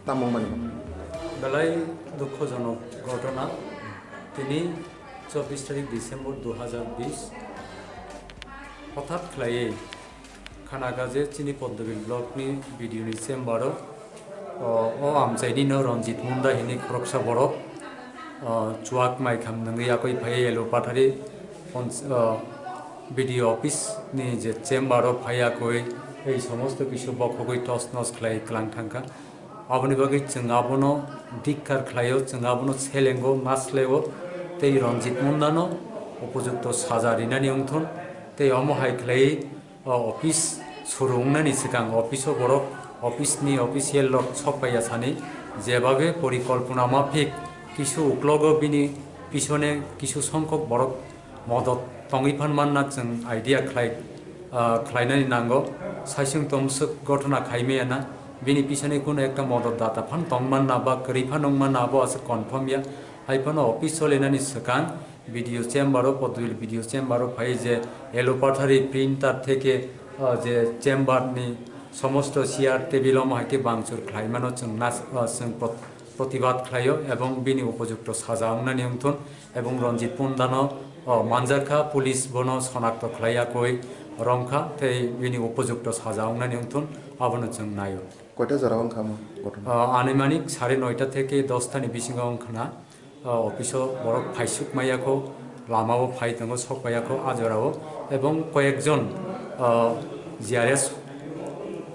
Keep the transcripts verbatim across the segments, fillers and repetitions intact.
Tamungmani. Belai dukhojonok ghotona. Tini chobbish tarik December dui hazar bish, hothat khlaiwi khanaga je chini Poddobil block ni B D O ni chamber o, o, o amchaini no Ranjit Munda hini khoroksa borok, o, chuak maikam nungwi yakwi phaiwi Elo Pathari pons-, o, B D O office ni je chamber o phaiya koi ei somosto kisu bokhogwi tos nos khlai klang thangkha. Aboni bagwi chwng abono dikkar khlaio, chwng abono selengo, masleo, tei Ranjit Mundano upojukto saja rinani wngthun, tei omo hai khlaiwi, o, office suru wngnani swkang office o borok, office ni official rok sok paiya sani, jebabe porikolpona maphik kisu uklogo bini pisone kisu songkhok borok modot tongwi phan manna chwng idea khlai, ah, khlainani nango. Saisung tomswk gotona khai maya na, bini pisani kunu ekta modot data phan tong manna ba kwrwi phan wng manna abo aswk confirm ya. Hai phano office solinani swkang B D O chamber o, Poddobil B D O chamber o phai je Elo Pathari printer theke, ah, je chamber ni somosto chair table omo hai khe bangchur khlai mano chwng nas-, ah, chwng prot-, protibad khlaio ebong bini upojukto saja wngnani wngthun. Ebong Ranjit Mundano, o, manjakha, police bono sonakto khlai yakwi romkha, tei bini upojukto saja wngnani wngthun, abono chwng naio. Koita jora wngkha mo ghotona? O, anumanik sare noita theke dosta ni bisingo wngkhana, o, office o borok phaisuk maiyakho, lama o phai tongo, sok paiyakho, a jorao, ebong koyekjon, o, G R S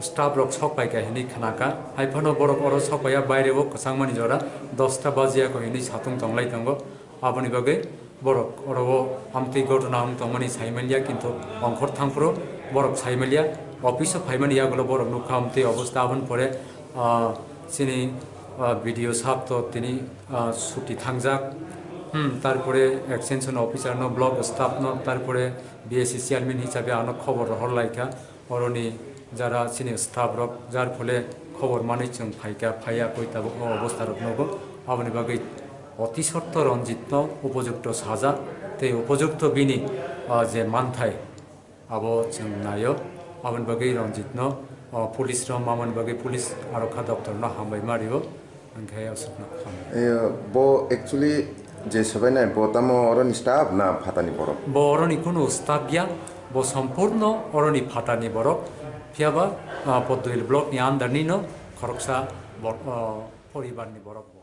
staff rok sok paikha hinwi khnakha, hai phano borok oro sok paiya, baire o kwchangmani jora dosta bajiyakho hinwi satung tonglai tongo. Aboni bagwi borok oro o amtwi gotona wng tongmani saimanliya, kintu ongkhor thangphuru borok saimanliya, office o phaimani yagulo borok nukha amtwi obosta. Aboni pore, ah, chini, ah, B D O sahab to tini, ah, suti thangjak, hmm, tarpore extension officer no, block staff no, tarpore B S C chairman hisabe ano khobor rohor laikha. Oroni jara chini staff rok, jar phole khobor manwi chwng phaikha, phaiya koi tabuk o obostha rok nugo. Aboni bagwi oti sotto Ranjit no upojukto saja tei upojukto bini, ah, je manthai abo chwng naio. Aboni bagwi Ranjit no, ah, police rok mamani bagwi police arokha doptor no hambai ma rio. Hwnkhe aswkno khamu. Eh, bo actually je swbainai, bo tamo oroni staff na phatani borok? Bo oroni kunu staff ya, bo sompurno oroni phatani borok. Phiyaba, ah, Poddobil block ni under ni no khoroksa bo-, ah, poribar ni borok.